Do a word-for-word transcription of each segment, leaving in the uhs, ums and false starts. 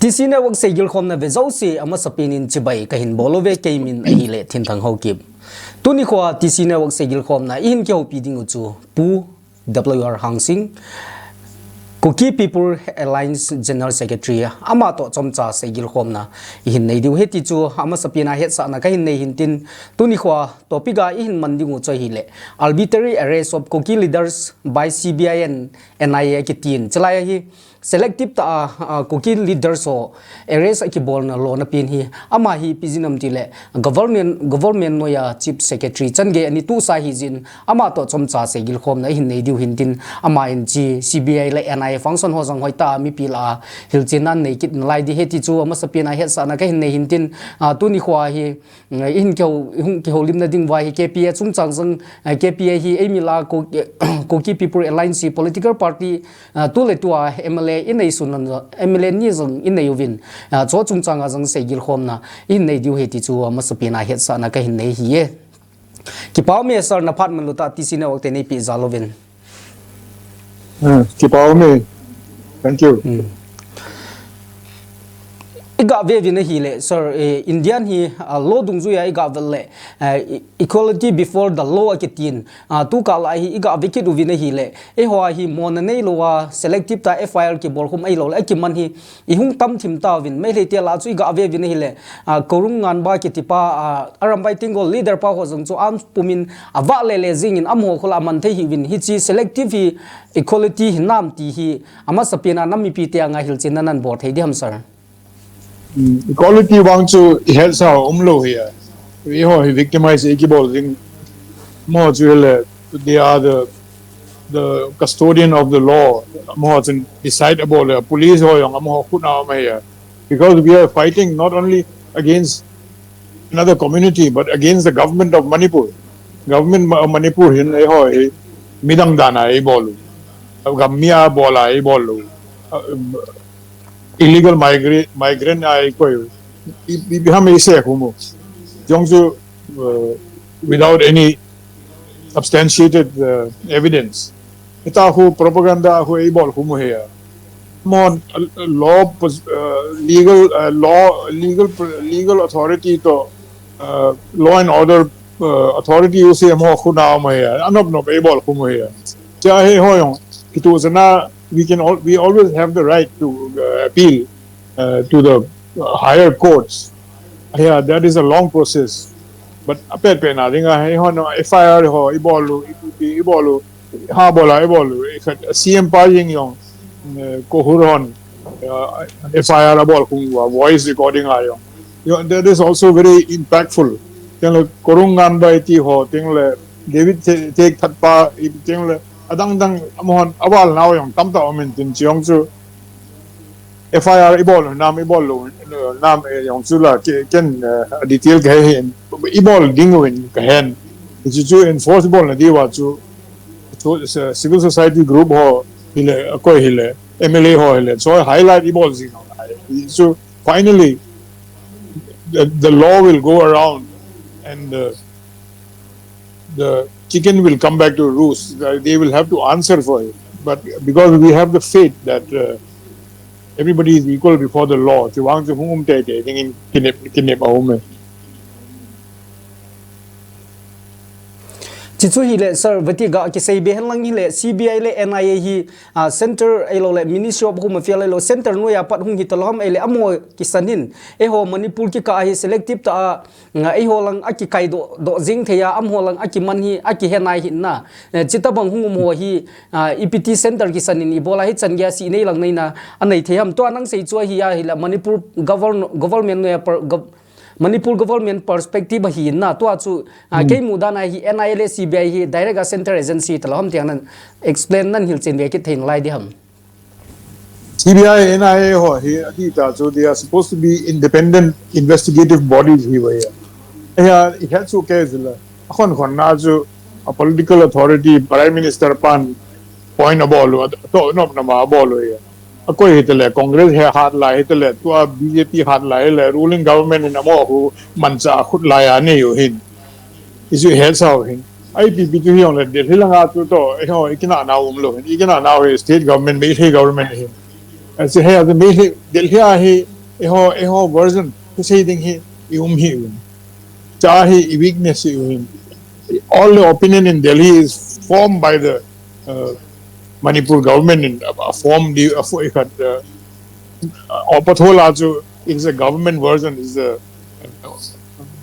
T C Network seigilkhomna ve jouse amasapen in chibai kahin bol uve, keimin ahile Thinthang Haokip. Tuni khoa T C Network seigilkhomna ihin kihoupi ding u chu Pu W R Hangsing, Kuki People Alliance General Secretary, ama toh chomcha seigilkhomna ihin nei diu ahi ti chu amasapen a hetsahna kahin nei hintin, tuni khoa topic a ihin man ding u chu ahile arbitrary arrest of Kuki leaders by C B I and N I A akitin. Chulai a hi selective tah a, a, Kuki leaders ho arrest akibolna lona pen hi, ama hi ipi jeh ham tile government, government noiya Chief Secretary changei ana tohsa ahi jeh in, ama toh chomcha seigilkhomna ihin nei diu hintin, aman hiche C B I le N I A function ho jong hoitah a mipi lah a hilchenna anei kit nalai ding ahi ti chu amasapen a hetsahna kahin nei hintin, a, tuni khoa hi, mm, ihin kihou, ihung kihoulimna ding uva hi K P A chungchang jong, eh, K P A hi eimi lah a Ku-, Kuki People Alliance political party, ah, tuletua M L A inei sunna, M L A ni jong inei uvin, ah, chu chungchang a jong seigilkhomna ihin nei diu ahi ti chu amasapen a hetsahna kahin nei ahiye. Kipa ume sir, naphat manlu tah T C Network te neipe jal uvin. Ah, kipa ume. Thank you. Hmm. Iga ve uvin ahile, sir, eh, Indian hi, ah, law dungjuiya iga vet le, eh, e-, equality before the law akitin, ah, tukah lai hi iga ve kit uvin ahile, eiho hi mona neilouva, selective tah a F I R kibolkhum ahilouleh, akiman hi, ihung tamthim tauvin, Meitei te lah a chu iga ve uvin ahile, ah, Korung Nganba kitipa, ah, Arambai Tenggol leader pa ho jong chu arms pumin avah lele jingin amaho khola aman thei ahiuvin, hiche selective hi equality hinam ti hi, amasapen a nam mipi te anga hilchenna nabol thei diham sir? Mm, equality vang chu ihetsau umlou ahi. Eiho hi victimize eikibol jing. Amaho chu ahile, they are the, the custodian of the law. Amaho chun decide abol le, police ho jong amaho khut a um ahi. Because we are fighting not only against another community, but against the government of Manipur. Government of Manipur hin eiho hi midang dan a eibol u. Gam mi a bol a eibol u. Illegal migra-, migrant a eikoi u. I, i, i ham eise khu mo. Jong chu, uh, without any substantiated, uh, evidence. Hita khu propaganda khu eibol khu mo he. Mon, uh, law, uh, legal, uh, law, legal, legal authority to, uh, law and order, uh, authority u se mo khu na mo he. Anop nop eibol khu mo he. Cha he ho jong. Kitu jana, we can all, we always have the right to, uh, appeal, uh, to the, uh, higher courts. Yeah, that is a long process. But apet pet na dinga, he ho no, F I R ho, ibol u, ipi, ibol u, ha bol a, ibol u, C M pa jeng jong, eh, Kohur hon, eh, F I R abol khum uva, voice recording a jong. You know, that is also very impactful. Tengle Korung Nganba iti ho, tengle David Te-, Tekthak pa, tengle adang dang amahon aval nau jong tamtah umin tin chiong chu. F I R ibol nam, ibol lou nam, eh, jong chu la ke-, ken, eh, detail kahe hih in, ibol ding uvin kahen. Hichu chu enforce ibolna diuva chu, chu, eh, civil society group ho hile, akoi hile, M L A ho hile, chu highlight ibol jing u ahi. Chu finally, the, the law will go around and, uh, the chicken will come back to roost. Uh, they will have to answer for it. But because we have the faith that, uh, everybody is equal before the law, chi vang chu hung um teitei dingin kinep, kinep a um e. Chuchu hile, sir, vati ga kisei be hen lang hile, C B I le N I A hi, ah, center ahilouleh Ministry of Home Affairs ahilou, center noiya pat hung hita lou ham ahile, amaho kisan hin, eiho Manipur kikah hi selective tah a, nga eiho lang akikai doh, doh jing thei a, amaho lang akiman hi, akihe nai hin na. Eh, chuti bang hung um ho hi, ah, ipi ti center kisan in ibol a hichan geiya si nei lang nei na, anei thei ham. Tua nang sei chu ahi a hile Manipur govern-, government noiya per-, gov-, Manipur government perspective ahi na. Tua chu, ah, hmm, kei mudan a hi N I A le C B I hi direct a center agency talou ham ti a nang explain nang hilchen ve kit thei nalai diham. C B I, N I A ho hi, adita chu, they are supposed to be independent investigative bodies hi ve ya. Ahi a, i het chu case la. Akhon khon na chu, a political authority, Prime Minister pan point abol u, a to nop na ma abol u ya. Akoi hitale, Congress he hat lai hitale, tua B J P hat lai le, ruling government in amaho khu manchah khut lai a nei u hin. Hichu hetsau hin. I P P T hi jong le Delhi langa chu to, eiho, i kinah nau umlou hin. I kinah nau hi state government, Meitei government hin. Ahi he, ahi Meitei, Delhi a hi, Eiho, eiho version, thusei ding hi, i um hi, um. Cha hi, i weakness hi, um. All the opinion in Delhi is formed by the uh, Manipur government in a, a form di a fo ikat uh, uh, opathola chu is a government version is a uh,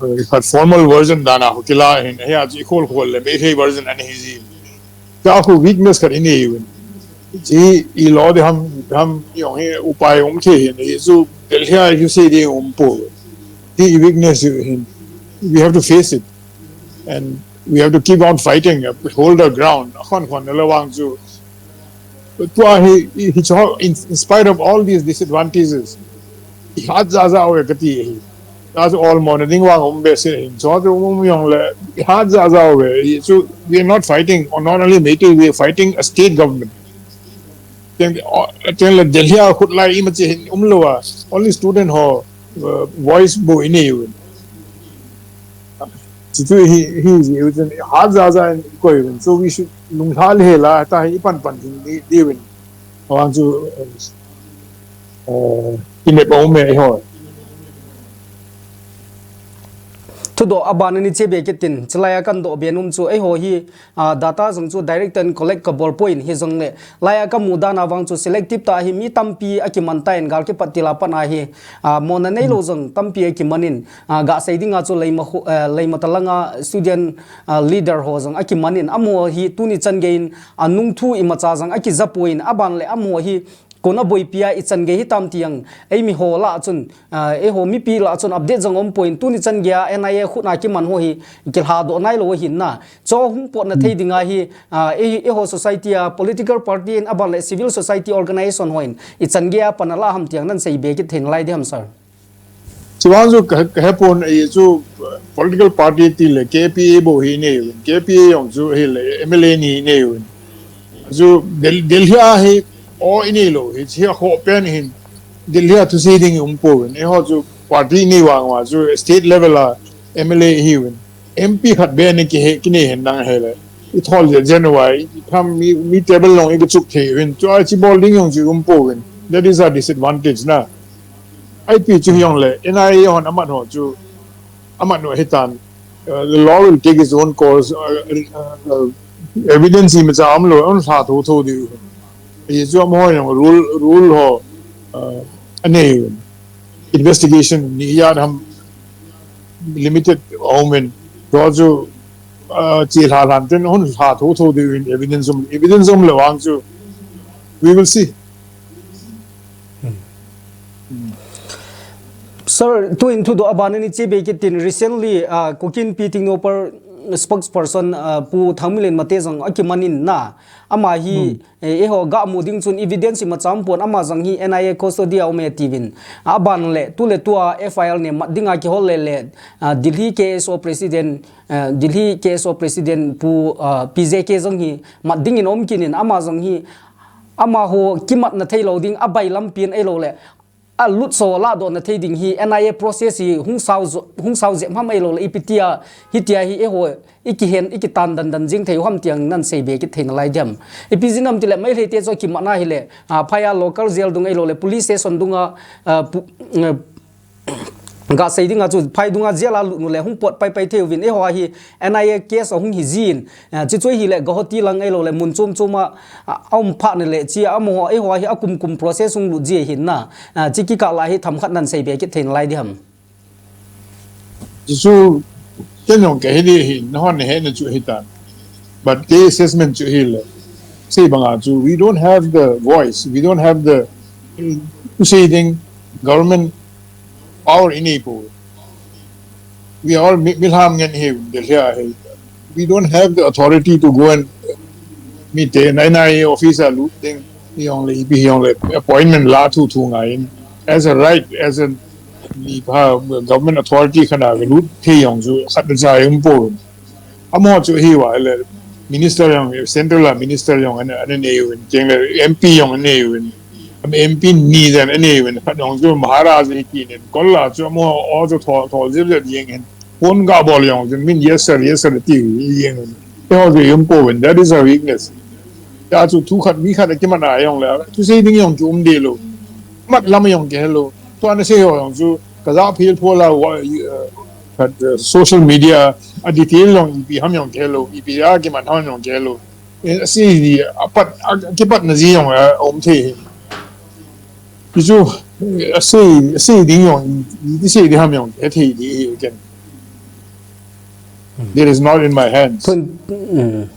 ikat formal version dana ho kila hin he a chu ikhol khol le Meitei version ani hi ji. Cha khu weakness khat ini yun. Ji i lo de ham ham yong he upai um the hin i chu Delhi a you say de um po. Di weakness yu hin. We have to face it. And we have to keep on fighting, uh, hold our ground. Khon khon na lawang chu. Tua hi, hi, hi cho, in, in spite of all these disadvantages, hi hat za za we kati hi. That's all mo na ding wang um be se hin. Cho chu um yong le, hi hat za za we. Hi chu, we are not fighting, or not only Meitei, we are fighting a state government. Then, uh, then le Delhi a khut lai ima che hin um lo a. Only student ho, uh, voice bo ini yun. Chitu hi, hi ji u chen hat za za in koi ven. So we should lungthal he la ta hi pan pan hin di, di ven. Awang chu, eh, eh, kine pa ume ho. Thudoh aban ani che be kitin, chilai a kan doh be num chu, eiho hi, ah, data jong chu direct and collect ka bol point hi jong le, lai a ka mu dan a vang chu selective ta hi mi tampi a kiman ta in gal kipat tila pan a hi, ah, mona nei lo jong tampi a kiman in, ah, ga sei ding a chu leima khu, eh, leima talanga student, ah, leader ho jong a kiman in, amaho hi tuni chan gei in, a nung thu imacha jong a kija poi in, aban le amaho hi, kona boipi a i chan gei hi tam ti ang, ei mi ho la chun, ah, eiho mipi la chun update jong um poi in, tuni chan gei a N I A khut na kiman ho hi, kilha doh nai lo hin na. Cho hung pot na thei ding a hi, ah, ei, eiho society a political party in aban le civil society organization ho in, i chan gei a pan a la ham ti ang nan sei be kit thei nalai di ham sir. Chuang chu ka, ka hepon ei chu political party ti le K P A bo hi nei uvin, K P A yong chu hi le M L A ni nei uvin. Chu Del-, Delhi a hi o i nei lo hi, chi a ho pen hin Delhi a thusei ding um po uvin. Eiho chu party nei vang va chu state level a M L A hi uvin. M P khat be ni ki he, ki nei hen dang he le. I thol je jen uva, i tham mi, mi table long i ka chuk thei uvin. Chu a chi bol ding yong chi um po uvin. That is a disadvantage na. I P chu yong le, N I A hon amat ho chu, amat no hitan. Uh, the law will take its own course. Uh, uh, uh, evidence imacha um lo, un sa tho tho di. I chu am ho yong rule, rule ho, uh, anei. Investigation ni ya ham limited aumin. Chu chu, uh, chi hla hlan ten hun hla tho tho di in evidence um, evidence um le wang chu. We will see. Sir, tu in thudoh aban ani che be kitin recently, uh, Kuki Inpi Tengnoupal spokesperson, uh, Pu Thangminlen Mate jong a kiman in na. Ama hi, eh, eiho ga mu ding chun evidence imacha um pon ama jong hi N I A custody a um e ti uvin. Aban le, tu le tu a F I R ne mat ding a kihol le le, ah, Delhi K S O president, eh, Delhi K S O president Pu, ah, P J K jong hi mat ding in um kit in ama jong hi, amaho kimat na thei lo ding a bai lam pi in ei lo le, a lut so la doh na thei ding hi N I A process hi hung sao zo-, hung sao jep ham ei lo le ipi ti a, hi ti a hi eiho, i kihen, i kitan dan dan jing thei u ham ti ang nan sei be kit thei nalai di ham. Ipi jin am ti le Meitei te chu kimat na hi le, ah, phai a local jail dung ei lo le police station dung a, ah, pu-, eh, ga sei ding a chu phai dung a jail a lut nu le hung pot pai pai thei uvin eiho a hi N I A case a hung hi jin, ah, chi chu hi le Guwahati lang ei lo le mun chom chom a, ah, a um phat na le chi a amaho eiho a hi a kum kum process hung lut ji hin na, ah, chi kikah la hi themkhat nan sei be kit thei nalai di ham. Chu ken jong ka he di hi, na hon he na chu hi ta. But the assessment chu hi le. Sei banga chu, we don't have the voice, we don't have the, mm, to say thing, government power in Ipoh. We are all mi-, milham ngen hi, Delhi a hi. We don't have the authority to go and meet the N I A officer, lut ding, hi yong le, hi yong le, appointment la thu thu ngai in. As a right, as a mi pha, government authority khana ka lut thei yong chu khat cha um po. Amaho chu hi va le, minister yong, central a minister yong an, an nei uvin, cheng le M P yong an nei uvin. Am M P ni jan an nei uvin, khat yong chu Maharaj hi ki nen, kol la chu amaho o chu tho, tho jep jep yeng hen. Phone ga bol yong chun min yes sir, yes sir ti yeng. Eiho chu um po uvin, that is a weakness. Ya chu thu khat mi khat a kimat a yong le, thusei ding yong chu um de lo. Mat lam yong ke lo. Tua nasei ho jong chu, kaja phil pho la, wa, uh, khat, uh, social media, a detail jong ipi ham jong kihelo, ipi a kiman ham jong kihelo. Eh, asei di, apat, a, kipatna ji jong, uh, um thei hi. Hichu, eh, asei, asei ding jong, i, i sei di ham jong, eh, thei di hi ken. That is not in my hands. Tun, mm.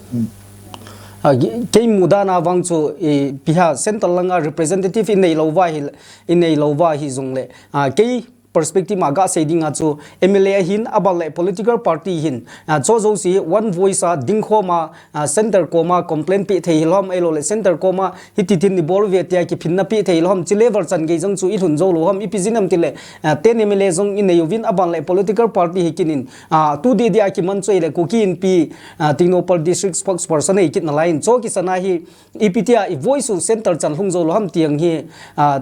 Ah, gi-, kei mudana vang chu, i, piha central langa representative i nei lou va hi, i nei lou va hi jong le. Ah, kei perspective ma ga sei dinga chu M L A ahin, aban le political party hin, ah, cho jouse one voice a dingkhom a, ah, center koma complain pe thei hilou ham, ahilou le center koma hiti tin ni bol ve tia kiphinna pe thei hilou ham, chi level chan gei jong chu i lhun jou lou ham, ipi jeh ham tile, ah, ten M L A jong i nei uvin, aban le political party hi kinin, ah, tu di di a kiman chu ahile Kuki Inpi, ah, Tengnoupal district spokesperson ei kit nalai in, cho kisana hi, ipi tia i voice u center chan lhung jou lou ham ti ang hi, ah,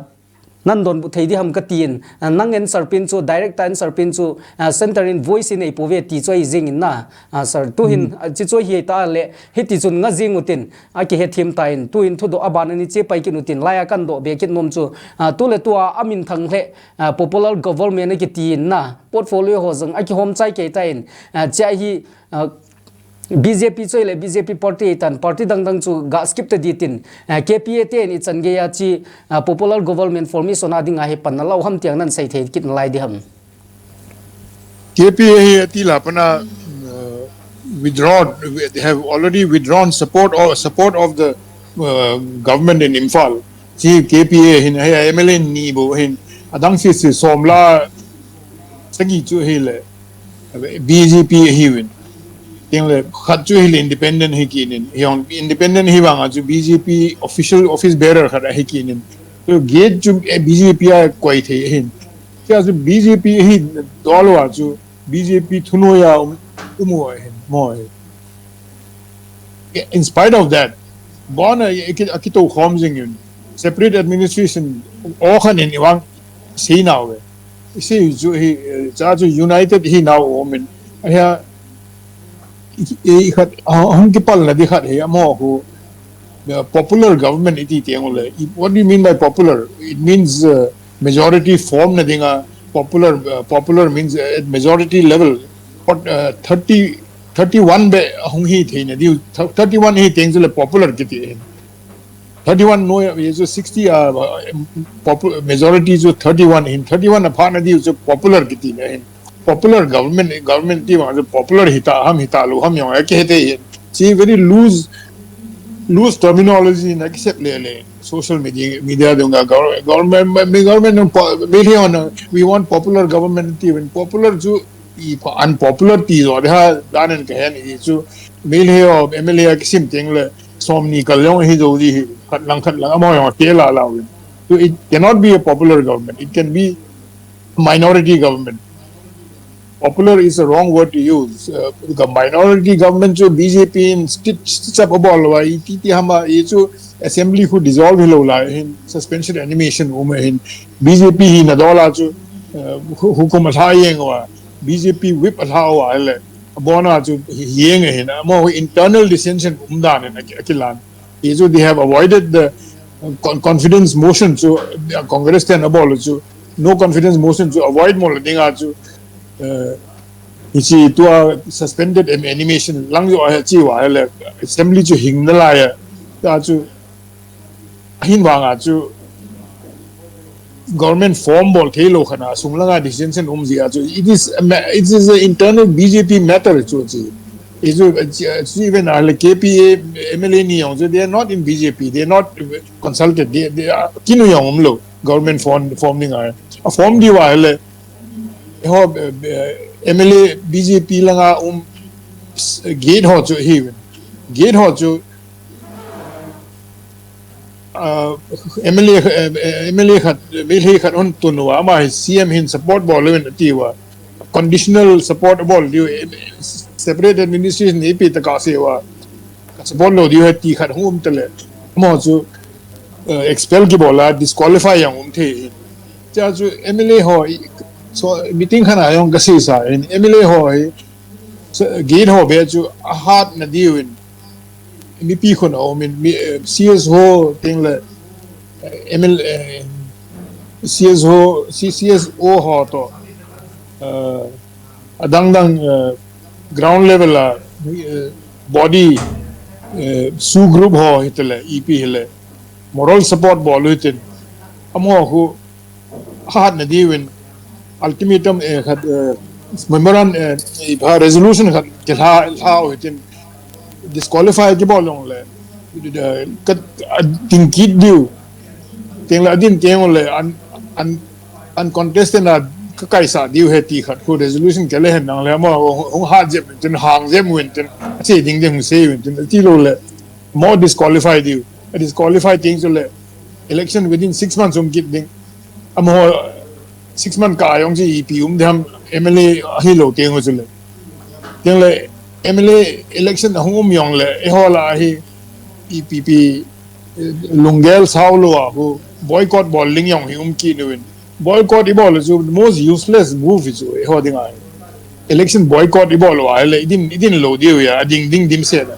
nan donbut thei di ham ka tin, ah, nang answer pen chu, direct answer pen chu, ah, center in voice i nei pouve ti chu ahi jing in na, ah, sir, tu hin, ah, chi chu ahi ta le, hiti chun nga jing utin, a kihethem ta in, tu in thudoh aban ani che pai kit utin, lai a kan doh be kit nom chu, ah, tu le tu a, a minthang le, ah, popular government a kiti in na, portfolio ho jong a kihom chai kei ta in, ah, chia hi, ah, B J P chu ahile B J P party tan, party dang dang chu ga skip ta di tin, ah, K P A ten i chan gei a chi, ah, popular government formation a dinga hi panna lou ham ti ang nan sei thei kit nalai di ham. K P A hi ati la pana, uh, withdrawn, they have already withdrawn support or support of the, uh, government in Imphal. Chi K P A hin, hi M L A ni bou hin, adang si si som la, sagi chu hi le, B J P hi win. Ting le, khat chu hi le independent hi kinin, hi hong independent hi vang a chu B J P official office bearer khat hi kinin. Chu gate chu, eh, B J P a koi thei hin. Chia chu B J P hi dol a chu B J P thunoi a um, um u ahin, mo ahin. In spite of that, bon a, a ki, a kitou khom jing in, separate administration, o khan in i vang sei nau ve. I sei chu hi, eh, cha chu united hi nau um in. A hia, i, i khat, a, hung kipal na di khat hi, a mo hu, uh, popular government iti tiang le. It, what do you mean by popular? It means, uh, majority form na dinga popular, uh, popular means, uh, at majority level. But, uh, thirty, thirty-one be hung hi thei na diu, th-, thirty-one hi teng le popular kiti. Thirty-one no, ye chu sixty, uh, uh, popu-, majority chu thirty-one hin, thirty-one a pha na diu chu popular kiti na hin. Popular government, government ti vang chu popular hita ham hita lou ham jong a kihete hin. Chi very loose, loose terminology na kisep le le. Social media, media dunga gov-, government, me government nung po-, me le on, we want popular government ti when popular chu i pa-, unpopular ti jo de ha, dan en ka hen i chu, me le o, M L A a kisim teng le, som ni kal jong hi jo di hi, khat lang khat lang, amo jong ke la la win. So it cannot be a popular government. It can be minority government. Popular is a wrong word to use. Uh, the minority government chu B J P in stitch, stitch up abol wa, i ti ti hama, i chu assembly khu dissolve hi lou lai hin, suspension animation um hin, B J P hi na dola chu, uh, hu-, hukum a hla yeng wa, B J P whip a hla wa le, abona chu hi-, yeng hin, amo internal dissension um dan in a ki-, a kilan. Hi chu they have avoided the con-, confidence motion chu, uh, Congress ten abol chu, no confidence motion chu avoid mo le dinga chu, uh, hi chi tua suspended am-, animation lang jo a chi wa le assembly chu hing na lai a. Ta chu hin vang a chu government form bol thei lou khana sung langa dissension um ji a chu. It is a ma-, it is an internal B J P matter chu chi. It is, uh, chi, chi even a le K P A M L A ni jong chu, they are not in B J P, they are not consulted, they, they are, kinu jong um lou, government form, form ding a. A form di wa le, ho, uh, uh, M L A B J P langa um, s-, gate ho chu hi, gate ho chu, uh, M L A, uh, M L A khat, M L A khat hon tun wa, ama hi C M hin support bol le ven ti wa, conditional support bol diu, eh, separate administration ni pi ta ka se wa, ka support lou diu he ti khat hung um ta le, mo chu, uh, expel ki bol a, disqualify jong um thei. Cha chu M L A ho, i, so meeting khana jong ka sei sa, in M L A ho hi, so, gate ho be chu a hat na diu in, mipi khun a um in, mi, eh, C S ho teng le, eh, M L A, eh, C S O, C-, C S O ho to, uh, adang dang, uh, ground level a, uh, body, uh, su group ho hitele, E P hile, moral support bol u hitin, amaho khu hatna diuvin ultimatum, eh, khat, eh, memorandum, eh, ipi ham, resolution khat kilha, lha u hitin, disqualify kibol jongle, eh, ka, ading kit diu. Tengle adin teng jongle un, un, uncontested a kakaisah diu ahi ti khat khu resolution kile hen nangle amaho hung, hung hat jep uvin tin, hang jep uvin tin, ache ding ding hung sei uvin tin, ati loule amaho disqualify diu. A disqualify teng chule election within six months um kit ding. Amaho six month kah a jong chu ipi um ding ham, M L A ahilou teng u chule. Tengle M L A election ahung um jongle, eiho lah a hi ipi pi, eh, lunggel sao lou a khu boycott bol ding jong hi um kit uvin. Boycott ibol chu most useless move chu eiho dinga. Election boycott ibol uva ahile, idin, idin lou diu ahi, ading ding dimset a.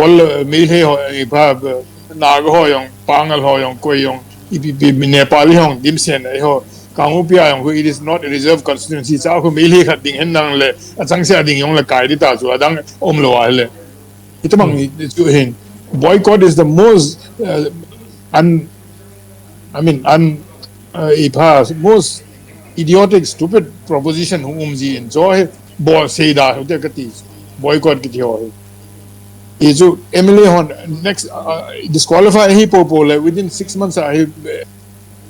Ol, eh, Meitei ho, eh, ipi ham, eh, Naga ho jong, Pangal ho jong, koi jong, ipi pi, Nepali ho jong dimset a, eiho Kangpokpi a jong khu, it is not a reserved constituency, chua khu Meitei khat ding hen nangle, achangseh a ding jongle kai ding ta chu, adang umlou ahile. Hitabang, hmm, hi chu hin. Boycott is the most, uh, un-, I mean, un-, uh, ipi ham, most idiotic, stupid proposition hung um jin. Chu hi bol sei da, hute kati. Boycott kiti ho hi. Hichu M L A hon next, uh, disqualify hi popo le within six months a hi, eh,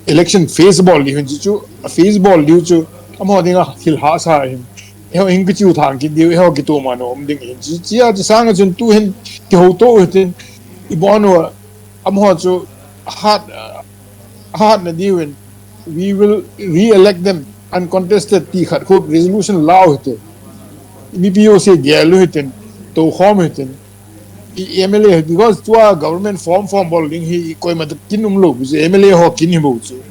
election face bol diu hin chu, a face bol diu chu, amaho dinga thil hahsa ahin. Eiho hin kichiu thang kit diu, eiho kitu mano um ding hin chu, chia chu sanga chun tu hin kihouto u hitin, ibon uva, amaho chu hat, hatna diuvin, we will re-elect them uncontested ti khat khu resolution la u hite. Mipi jouse gel u hitin, toukhom u hitin. I M L A, because tua government form, form bol ding hi koima toh kin umlou, M L A ho kin hi bou chu.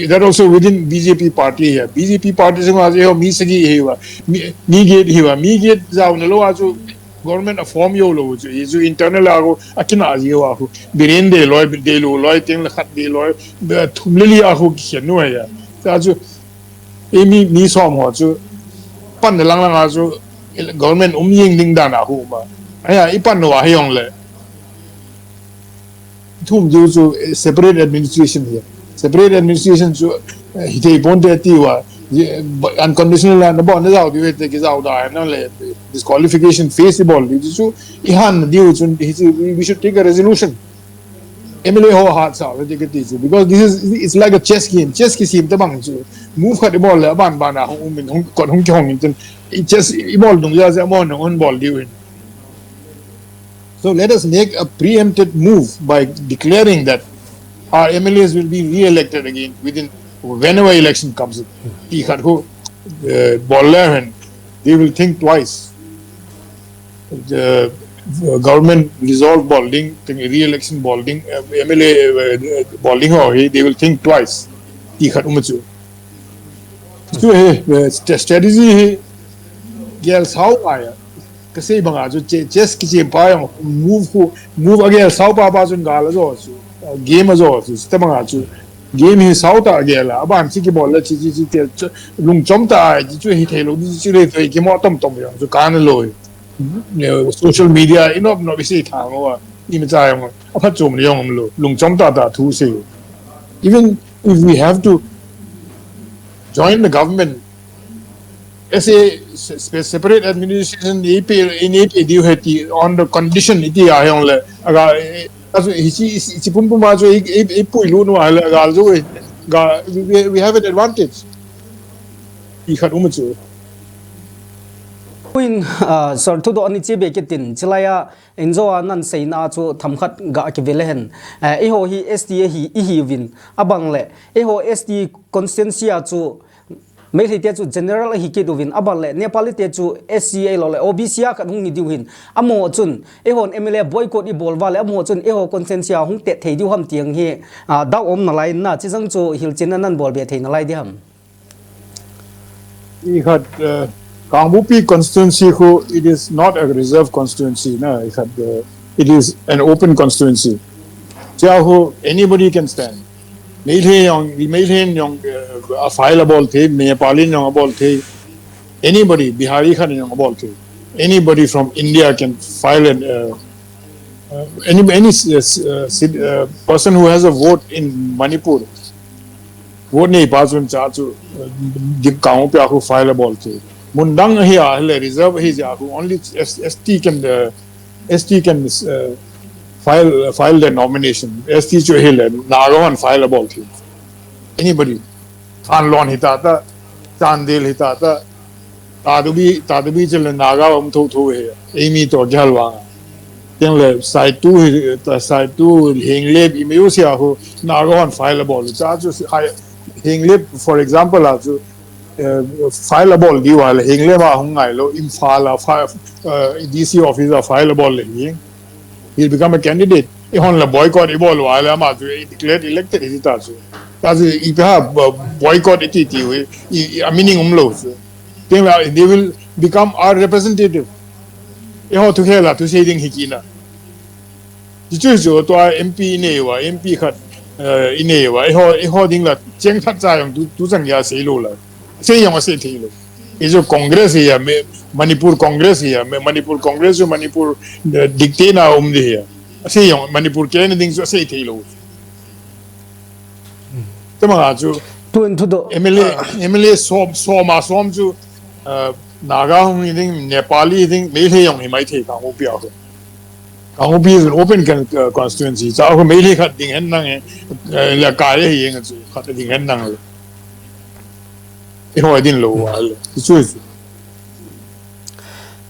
That also within B J P party hi. B J P party sunga chu eiho mi sagi hi uva. Mi, mi get hi uva. Mi get jaona lou a chu government a form joulou chu. Hichu internal a khu, akin a ji uva khu. Biren de loi, de lou loi, teng le khat de loi, be thum le li a khu kikhen u ahi. Tua chu, Ei mi, mi som ho chu, pan na lang lang a chu, government um jing ding dan a khu ma. Ahi a, i pan uva hi jongle. Thum diu chu, eh, separate administration hi. Separate administration chu, eh, hithei ponte ti uva. Ye, ba-, unconditional a na bol na jao diu hite kijao da na le disqualification face i bol diu chu, i han diu chu, hi chu, we, we should take a resolution. M L A ho hat sa, ti kati chu, because this is, it's like a chess game. Chess kisem tabang chu. Move khat i bol le, aban ban a hung um in, hung, kot hung kihong in, chun, i chess i bol dung ja, ja, amahon hung bol diu hin. So let us make a preempted move by declaring that our M L As will be re-elected again within, whenever election comes in. Ti khat khu, eh, bol le hin, they will think twice. The government dissolve bol ding, teng re-election bol ding, eh, M L A, eh, bol ding ho hi, they will think twice. Ti khat um chu. Chu hi, eh, st-, strategy hi, gel sao ngai a. Kasei banga chu che-, chess kichem pa jong move khu, move a gel sao pa pa chun gal a jo chu. Eh, game a jo chu. Tabanga chu. Game hi sao tah a gel a. Aban chi kibol le chi, chi, chi, chi, chu lungchom tah a, chi chu hithei lou, chi, chi le thei kimo tom tom jong chu kan lou. Eh, social media, i nop nop i sei thang uva, i mi cha jong, aphatchom le jong um lou, lungchom tah tah thu sei. Even if we have to join the government, as a se-, se-, separate administration, i pe, i pe diu ahi ti, on the condition, i ti a jongle, aga, eh, asu, hichi, hichi pum pum a chu, i, i, i puilut uva le, aga, chu, ga, we, we have an advantage. I khat um chu. Puin, ah, sir, thudoh ani che be kit in, chulai a, injo a nan seina chu themkhat ga kivel hen. Eh, eiho hi S T ahi, ihiuvin, abang le, eiho S T constituency a chu, Meitei te chu general ahi kit uvin, abang le, Nepali te chu S C ahilou le, O B C a khat hung hi diu hin, amaho chun, eihon M L A boycott i bol uva le, amaho chun, eiho constituency a hung tet thei diu ham ti hi, ah, doubt um nalai na, chujong chu hilchen a nan bol be thei nalai di ham. I khat, uh, Kangpokpi constituency khu, it is not a reserved constituency, na, i khat, uh, it is an open constituency. Chia khu, anybody can stand. Meitei jong, Meitei jong, uh, a file abol thei, Nepali jong abol thei. Anybody, Bihari khat jong abol thei. Anybody from India can file an, uh, uh, any any uh, uh, person who has a vote in Manipur. Vote nei pa chun cha chu, uh, Kangpokpi a khu file abol thei. Mun dang hi a le reserve hi ja khu only S, ST can uh, ST can uh, file file the nomination. ST chu hi le Naga hon file abol thei. Anybody. Khanlon hi ta ta, Chandel hi ta ta, Tadubi, Tadubi chu le Naga um tho tho hi. Eimi to jal wa. Tin le Saitu hi ta, Saitu Henglep i meiu sia khu Naga hon file abol. Cha chu Henglep, for example, a chu uh, file abol diu a le Henglep a hung ngai lou, Imphal a file, uh, DC office a file abol le hi. He'll become a candidate. I hon la boycott i bol wa le ama chu i declare elected hi ta chu. Ta chu i pa boycott i ti ti wi, i, i a meaning um lou chu. Tin la they will become our representative. I ho thu khel a thu sei ding hi kina. Ti chu chu tua MP i nei uva, MP khat, eh, i nei uva, eiho, eiho ding la cheng khat cha jong tu, tu chang a sei lou la. Sei jong a sei thei lou. I chu Congress hi a, me, Manipur Congress hi a, me, Manipur Congress chu Manipur, eh, dictate na um di hi a. A sei jong Manipur ke na ding chu a sei thei lou. Te ma chu tu in thu do. MLA, MLA som, som a som chu, eh, Naga hung hi ding, Nepali hi ding, Meitei jong hi mai thei Kangpokpi a khu. Kangpokpi is an open con-, uh, constituency. Cha khu Meitei khat ding hen nang e, uh, la ka ye hi eng chu khat ding hen nang le. I hoi din lou wa le. Chu chu.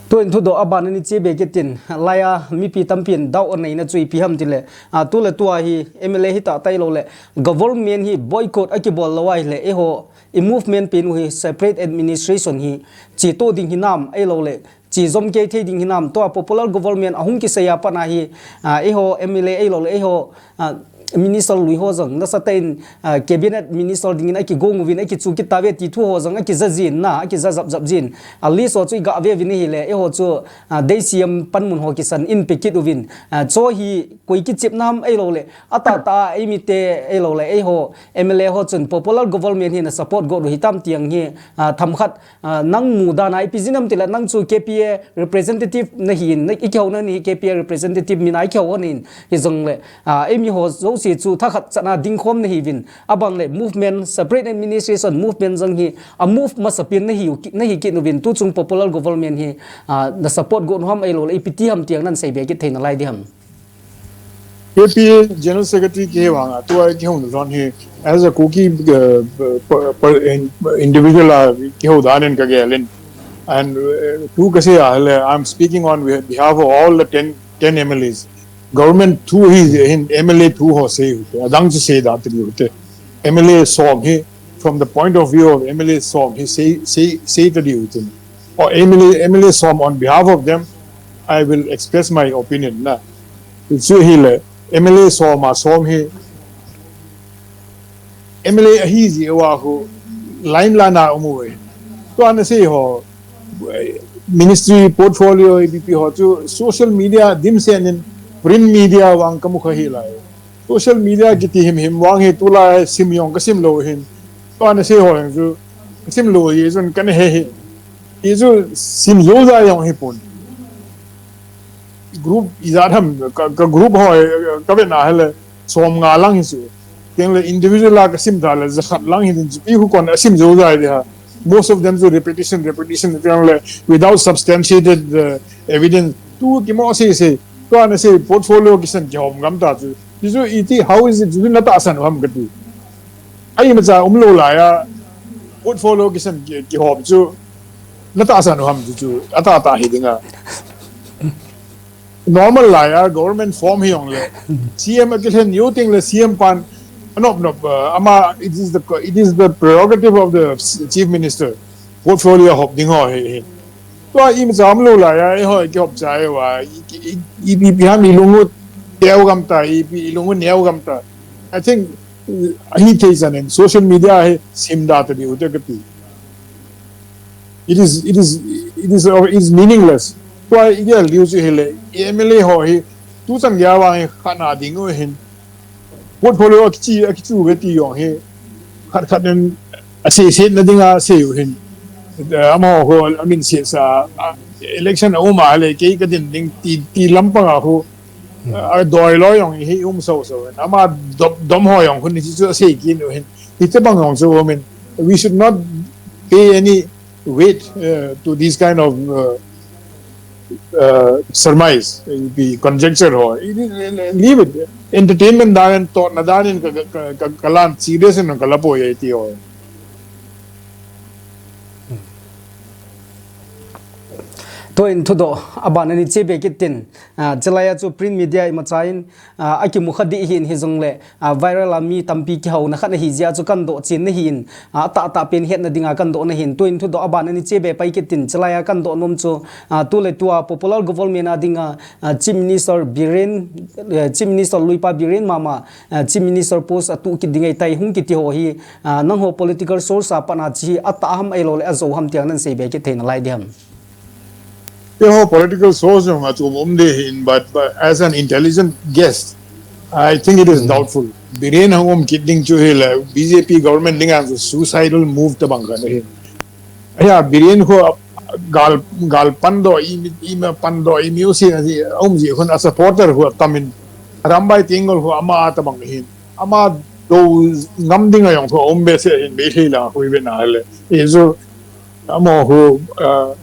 Tu in thu do a ban ni che be ke tin. Laiya mipi tampin dau nei na chu ipi ham ti le. A tu le tua hi MLA hi ta tai lou le. Government hi boycott a kibol lou ai le. Eiho i movement pen u hi separate administration hi chi to ding hi nam ei lou le. Chi zom kei thei ding hinam, tua popular government ahung kisei a pat a hi, ah, eiho MLA ei lou le, eiho, ah, minister lui ho jong, nasatah in, ah, cabinet minister dingin aki gong uvin, aki chu kit tave ti thu ho jong, aki ja jin na, aki ja jap jap jin. A list ho chu i ga ve uvin ahi le, eiho chu, ah, dei siam panmun ho kisan in pe kit uvin. Ah, chu hi koi kichep nam ei lou le, a ta ta ei mite ei lou le, eiho MLA ho chun popular government hi na support go u hitam tiang hi, ah, tham khat Ah, nang mu dan a ipi jin am ti le nang chu K P A representative na hi in, na, i kihou na ni K P A representative mi na i kihou na in, hi jong le, ah, ei mi ho jouse chu thakhat chan a ding khom na hi uvin, a ban le movement, separate administration movement jong hi, a move masa pen na hi u ki, na hi kit uvin, tu chung popular government hi, ah, na support go u ham ei lou le, ipi ti ham tiang nan sei be kit thei na lai di ham. K P A General Secretary kihi vang a, tua kihou na lon hi, as a Kuki, uh, per, per, in, individual a kihou dan in ka gel in. And, uh, tu ka sei a le, I'm speaking on behalf of all the ten, ten M L As. Government thu hi, hin M L A thu ho sei u te, adang chu sei da tri u te. M L A som hi, from the point of view of M L A som hi, sei, sei, sei ta di u te. Or M L A, M L A som on behalf of them, I will express my opinion na. Chu hi le, M L A som a som hi, M L A ahi ji a khu, line la na um u e. Tua na sei ho, ministry portfolio A B P ho chu social media dimset in print media vang ka mu kha hi lai. Social media kiti him him vang hi tulai sim jong ka sim lou hin. Tua na sei ho jong chu ka sim lou hi chun ka na he hi. Hi chu sim jou jai jong hi pon. Group ijat ham ka, ka group ho ka ve na hi le som nga lang hi chu. Tin le individual a ka sim ta le jakhat lang hi din chu i khu kon a sim jou jai di ha. Most of them chu repetition, repetition, tin le without substantiated, uh, evidence. Tu kimo sei sei. Tua na sei portfolio kisan kihom gam ta chu. Hi chu iti, how is it? Chu na tahsan u ham ka ti. Ai ma cha um lou lai a portfolio kisan ki, kihom chu na tahsan u ham chu chu a ta ta hi ding a. Normal lai a government form hi jong le C M a kilhen u ting le C M pan a nop nop, uh, ama, it is the, it is the prerogative of the chief minister portfolio hop ding ho hi, hi. Tua i ma cha um lou lai a, eiho i kihop cha e va, i, i, i, i, ipi ham i lung u teu gam ta, i, i lung u neu gam ta. I think, uh, hi thei chan in social media hi sim da ta di u te ka ti. It is, it is, it is, uh, it is meaningless. Tua i dia liu chu hi le, M L A ho hi, tu chan gei a vang hi kha na ding u hin. portfolio akichi, akichu ve ti jong hi. Khat khat in asei, sei na dinga sei u hin. Eh, amaho ho amin sei sa, ah, election a um a le kei ka din ding ti, ti lampang a ho. Hmm. Ah, doi loi jong hi um so so. Ama dom, dom ho jong hun ni chu asei kin u hin. Hiti bang jong chu um in. We should not pay any weight, uh, to these kind of, uh, uh, surmise, uh, the conjecture ho. It is, uh, leave it. Entertainment dan in, totna dan in ka, ka, ka, ka lan serious in ka la poi e ti ho. Tuin thudoh aban a ni che be kit tin, ah, chulai a chu print media imacha in, ah, akimu kha ding ahin, hijongle, ah, viral a mi tampi kihouna khat ahi jeh a chu kahin doh chen ahin, ah, atah tah pen hetna dinga kahin doh ahin. Tuin thudoh aban a ni che be pai kit tin, chulai a kahin doh nom chu, ah, tuletua popular government a dinga, ah, Chief Minister Biren, eh, Chief Minister Luipa Biren mama, ah, Chief Minister post atuh kit ding ahitai hung kiti ho hi, ah, nangho political source a pat a hiche hi atah ham ahilouleh ajou ham ti nahin sei be kit thei nalai ding ham? Eiho political source jong a chu um ding ahin, but, but as an intelligent guess, I think it is, hmm, doubtful. Biren hung um kit ding chu hi le B J P government dinga chu suicidal move tabang khat ahin. Ahi a, Biren ho gal, gal pandoh, i, i ma pandoh, i music a ji, um ji khun a supporter ho tam in, Arambai Tenggol ho ama tabang ahin. Ama do ngam ding a jong ho um behseh ahin, Meitei lang ho i ve na le. Hichu amaho, uh,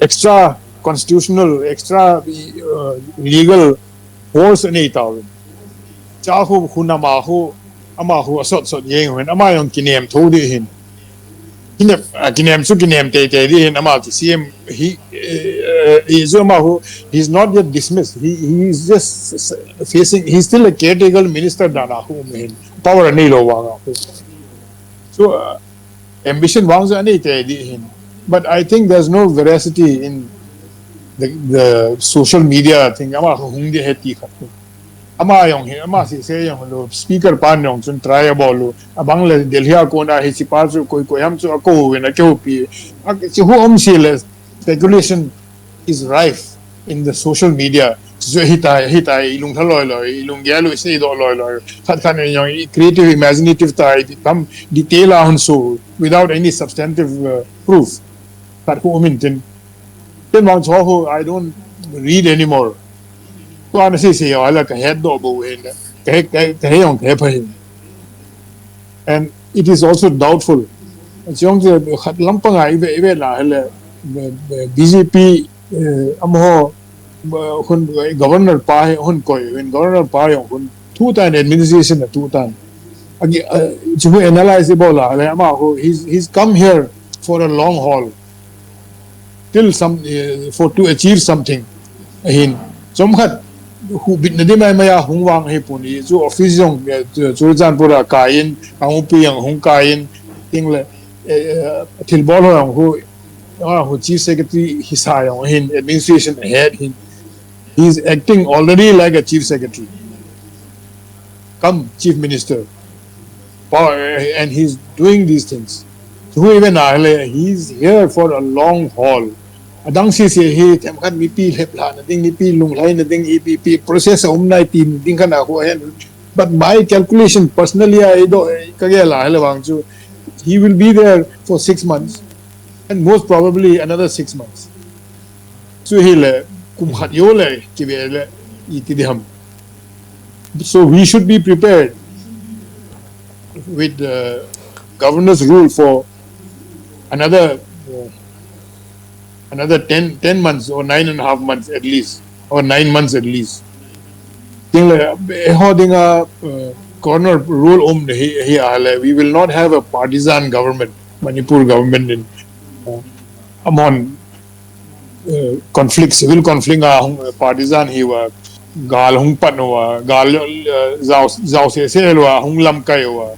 extra constitutional, extra, uh, legal force anei tauvin. Chua khu, khu nama khu, ama khu asot sot jeng uvin, ama jong kinem tho ding ahin. Kinem, ah, kinem chu kinem teitei ding ahin, ama chu C M, he, eh, eh, he chu ama khu, he's not yet dismissed. He, he is just s-, s-, facing, he's still a caretaker minister dan a khu um ahin. Power anei lou vang a khu. So, uh, ambition vang chu anei teitei ding ahin. But I think there's no veracity in the, the social media thing. Ama hung ding ahi ti khat. Ama jong hi, ama sese jong lou, speaker pan jong chun try abol lou. Abang le Delhi a kona hiche pa chu koi koi ham chu akou uvin akihoupi. A, chu hu um seh le speculation is rife in the social media. Chu chu hitia, hitia, i lunglha loi loi, i lunggel u i seidoh loi loi. Khat khat in jong i creative, imaginative ta, i tam detail a hung so without any substantive, uh, proof. Khat khu um in tin. Tin vang chu khu, I don't read anymore. Tua ana sei sei a la ka hetdoh bou ahin. Ka he, ka, ka he jong ka he pha ahin. And it is also doubtful. Chujong chu khat lampang a i ve, i ve na hile, eh, eh, B J P, eh, amaho, eh, hung, eh, governor pa hi hung koi, hung governor pa jong hung tutan administration atutan. Agi, eh, chu analyze bol a le ama khu, he's, he's come here for a long haul. Till some, eh, for to achieve something. Ahin, chomkhat, hubitna ding mai mai a hung vang ahipon, hichu office jong, eh, chu, Churachandpur a kai in, Kangpokpi jong hung kai in, tin le, eh, eh, thilbol ho jong khu, ah, khu chief secretary hisa jong ahin, administration ahead ahin. He is acting already like a chief secretary cum chief minister. Pa-, and he's doing these things. Chu hi ve na le, he's here for a long haul. Adang sese hi themkhat mipi lheplhahna ding, mipi lunglhaina ding, ipi, ipi process a um nai ti ding khat a khu ahin. But my calculation personally, I do, ka gel a hile vang chu, he will be there for six months, and most probably another six months. Chu hi le, kum khat jou le, kive le, iti ding ham. So we should be prepared with the governor's rule for another, uh, another ten, ten months or nine and a half months at least, or nine months at least. Tin le, eiho dinga, uh, governor rule um hi, hi a le, we will not have a partisan government, Manipur government in, uh, amahon, uh, conflict, civil conflict a hung, uh, partisan hi uva, gal hung pan uva, gal, uh, jao, jao sese uva, hung lamkai uva,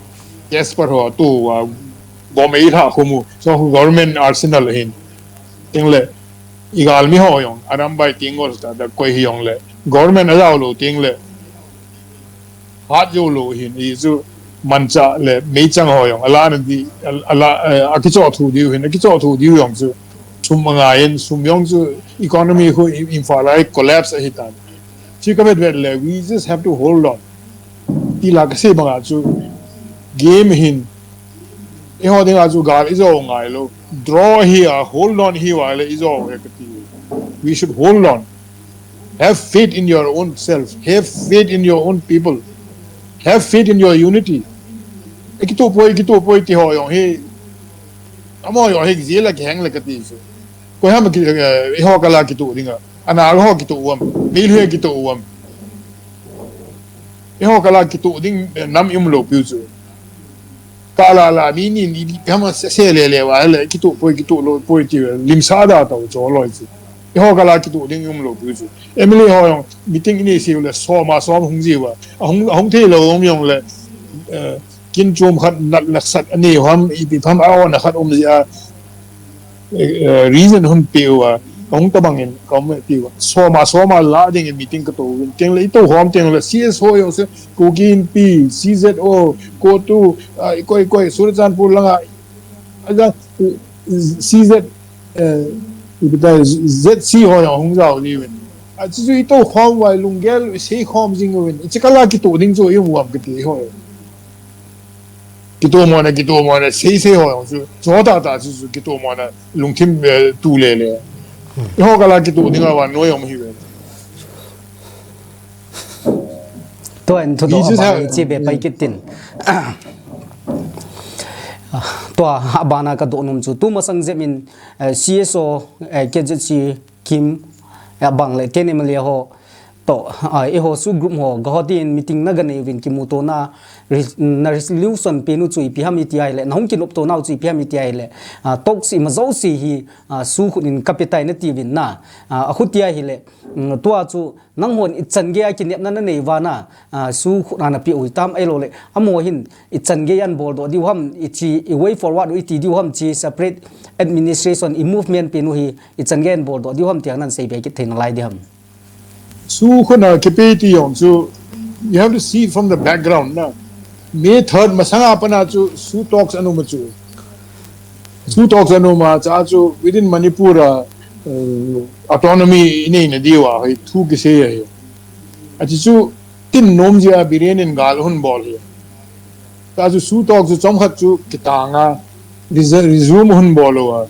case pat ho tu uva, bomb eilha khum u, chu khu government arsenal ahin. Tin le, i galmi ho jong, Arambai Tenggol ta, ta koi hi jong le, government ajao lou tin le, hat jou lou ahin, hichu manchah le meichang ho jong, ala na di, ala, eh, akichoh thu diu ahin, akichoh thu diu jong chu, sum angai in, sum jong chu, economy khu Imphal a collapse ahitan. Chu ka vet vet le, we just have to hold on. Ti la kasei banga chu game hin, eiho dinga chu gal ijo ngai lou. Draw hi a, hold on hi uva le ijo uve kati. We should hold on. Have faith in your own self. Have faith in your own people. Have faith in your unity. Ikituh poi, ikituh poi ti ho jong hi, amaho jong hi jil a kiheng le kati chu. Koiham ki, eh, eiho kal a kituh dinga. Ana ho kituh uvam. Meitei kituh uvam. Eiho kal a kituh ding, eh, nam ium lou piu chu. Kal a la mi ni ni kama se, se le le uva le kituh poi, kituh lou poi ti lim sa da tao cho loi chu. Eiho kal a kituh ding ium lou piu chu. M L A ho jong meeting inei seh le som a som hung ji uva. Ahung, ahung thei lou um jong le, eh, kin chom khat nat lak sat anei ham, ipi ham a ona khat um ji a. Eh, reason hung pe uva, ahung tabang in, kaum pe uva. Som a, som a la ding in meeting katou uvin. Teng le, itou khom teng le, C S O jong se, Kuki Inpi, C Z O, CoTU, ah, koi, koi, Churachandpur langa, aja, C Z, eh, ipi ta, Z C ho jong hung jao ji uvin. Ah, chu, chu itou khom uva, lunggel, sei khom jing uvin. Ichi kal a kituh ding chu, ium uvam kati ho. Kituh mona, kituh mona, sei sei ho jong chu, chu ho tah tah chu, chu kituh mona, lungthim, eh, tu le le. Eiho kal a kituh dinga vannoi um hi ve. Tua in thudoh abana chi be pai kit tin. Tua abana kadoh nom chu, tumasang jep in, eh, C S O, eh, K Z C, Kim, eh, abang le K N M L A ho, to, ah, eiho SoO group ho, ga ho tin meeting na ganei uvin kimuto na, res-, na resolution penu chu ipi ham iti ahile, na hung kinopto nau chu ipi ham iti ahile, ah, talks ima jouse hi, ah, SoO khut in kapetai nati uvin na, ah, akhut ti ahile, mm, tua chu nanghon ichan gei a kinepna nanei uva na, ah, SoO khut a napeh u hitam ahilou le, amaho hin ichan gei a nabol doh diu ham, ichi, i way forward u iti diu ham, chi separate administration, i movement penu hi, ichan gei a nabol doh diu ham tia nan sei be kit thei nalai di ham. SoO khut a kipe ti jong chu, you have to see from the background na. May third masanga pat a chu SoO talks ana um chu. SoO talks ana um a, cha chu within Manipur a, uh, autonomy inei na diu a, hoi thu kisei ahi. Achi chu tin nom jia Biren in gal hung bol hi. Cha chu SoO talk chu chomkhat chu kitang a, resu-, resume hung bol uva.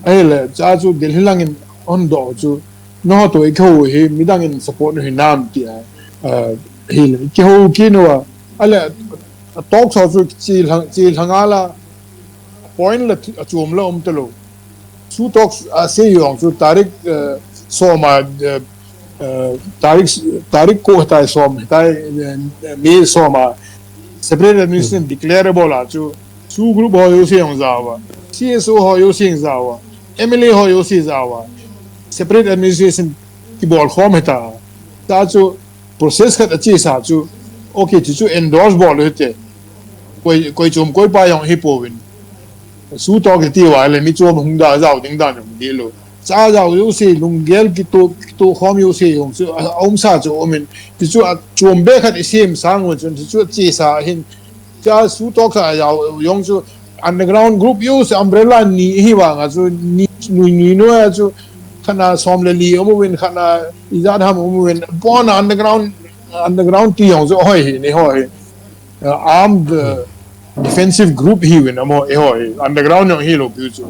Ahile, cha chu Delhi lang in hung doh chu, nangho toh ikihou hi, midang in support nahi nam tia, eh, hile, kihou kit uva. Ahile, talk ho chu chi lhang, chi lhang a la, point la thu, achom la um talou. SoO talks a sei jong chu tarik, eh, som a, eh, eh, tarik, tarik ko hitai som, hitai, eh, May som a separate administration declare bol a chu SoO group ho jouse jong jao uva, C S O ho jouse jong jao uva, M L A ho jouse jao uva, separate administration kibol khom hita. Cha chu process khat achesa chu, okay, chu chu endorse bol u hite. Koi, koi chom koi pa jong hi pouvin. SoO talk kiti uva le mi chom hung da jao ding dan jong dih lou. Cha jao jouse lunggel kitoh, kitoh khom jouse jong chu, a, aumsa chu umin. Ti chu achom be khat isem sang u chun, ti chu achesa hin. Cha SoO talk sa jao jong chu underground group jouse umbrella ni hi vang a chu ni, ni, ni noi a chu khat na som le li um uvin, khat na ijat ham um uvin. Pon underground, underground ti jong chu hoi hi, ni hoi hi. Uh, armed, uh, defensive group hi uvin, amaho, eiho hi, underground jong hilou piu chu.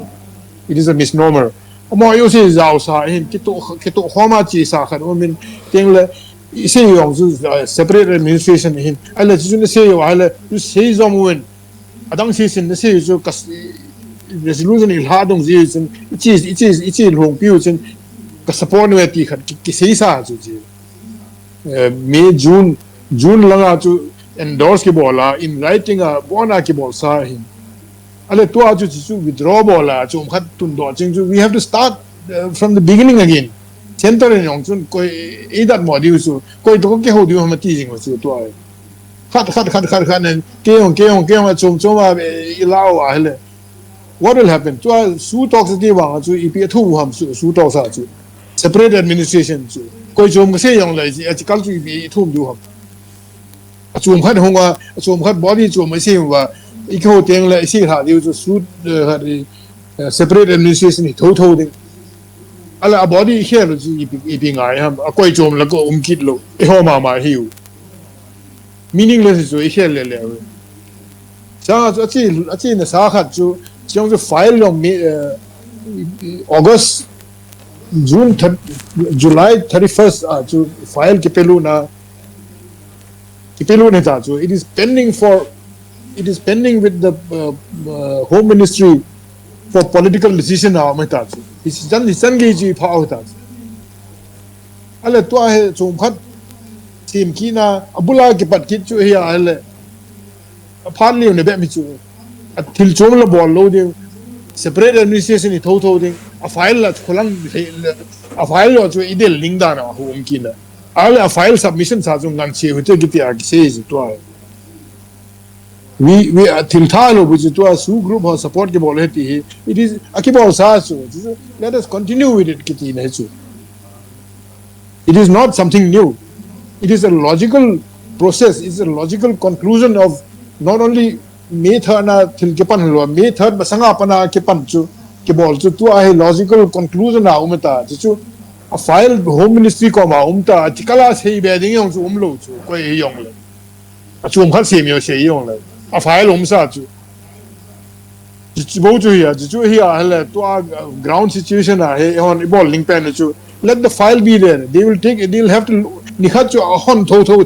It is a misnomer. Amaho jouse jaosa hin, kitoh, kitoh khom a chesa khat umin, teng le, isei jong chu, uh, separate administration hin, ahile chu chu nasei u, ahile, chu sei jom uvin, adang seisin nasei u chu, ka s-, resolution ilha dong ji u chun, ichi, ichi, ichi lhung piu chun, ka support uve ti khat, ki, kiseisa chu chi. Eh, May, June, June langa chu endorse kibol a, in writing a, bon a kibol sa hin. Ahile tua chu, chu, chu withdraw bol a, chom khat tun doh cheng chu, we have to start, uh, from the beginning again. Center in jong chun, koi, eidat mo diu chu, koi toh kihou diu ham ti jing u chu tua. Khat, khat, khat, khat, khat nen, kei jong, kei jong, kei jong, achom, chom a, eh, ilah uva ahile. What will happen? Tua SoO talks ti vang chu ipi athu u ham SoO, SoO talks a chu. Separate administration chu. Koi chom kasei jong le, achi kal chu ipi ithum diu ham. Achom khat hung a, achom khat body chom asei uva. Ikihou teng le, isei lha diu chu SoO, eh, khat, eh, separate administration hi thotho ding. Ahile a body ikhel u chu ipi, ipi ngai ham. Akoi chom le ko um kit lou. Eiho mama hi u. Meaningless chu i khel le le. Sa chu achi, achi na sa khat chu, chiang chu file long mi, eh, August, June, thir- July thirty-first a chu file kipelu na, kipelu na ta chu, it is pending for, it is pending with the uh, uh, Home Ministry for political decision a mai ta chu. Is jan is jan ge ji pha ta chu. Ale tua hi chom khat sim kina, abula kipat kit chu hi a le. A phan liu ne be mi chu. A thil chom la bol lo ding. Separate administration i tho tho ding. A file la kholang le. A file lo chu i del ling dan a hu um kina. Ale a file submission sa chu ngan che hu te kiti a ki se ji tua. We, we, a thil tha lo bu chu tua SoO group ho support kibol he ti hi. It is, a kibol sa chu. Let us continue with it kiti na chu. It is not something new. It is a logical process. It's a logical conclusion of not only May third na thil kipan lo, May third masanga pana kipan chu, kibol chu tua hi logical conclusion a um ta. Chu chu a file Home Ministry koma um ta, a chikala sei be ding jong chu um lo chu, koi hi jong le. A chom khat sem jo sei jong le. A file um sa chu. Chu, chu bo chu hi a, chu, chu hi a, hele, tua, uh, ground situation a, he, hon, i bol ling pen chu. Let the file be there. They will take, they'll have to, ni khat chu, a hon tho tho,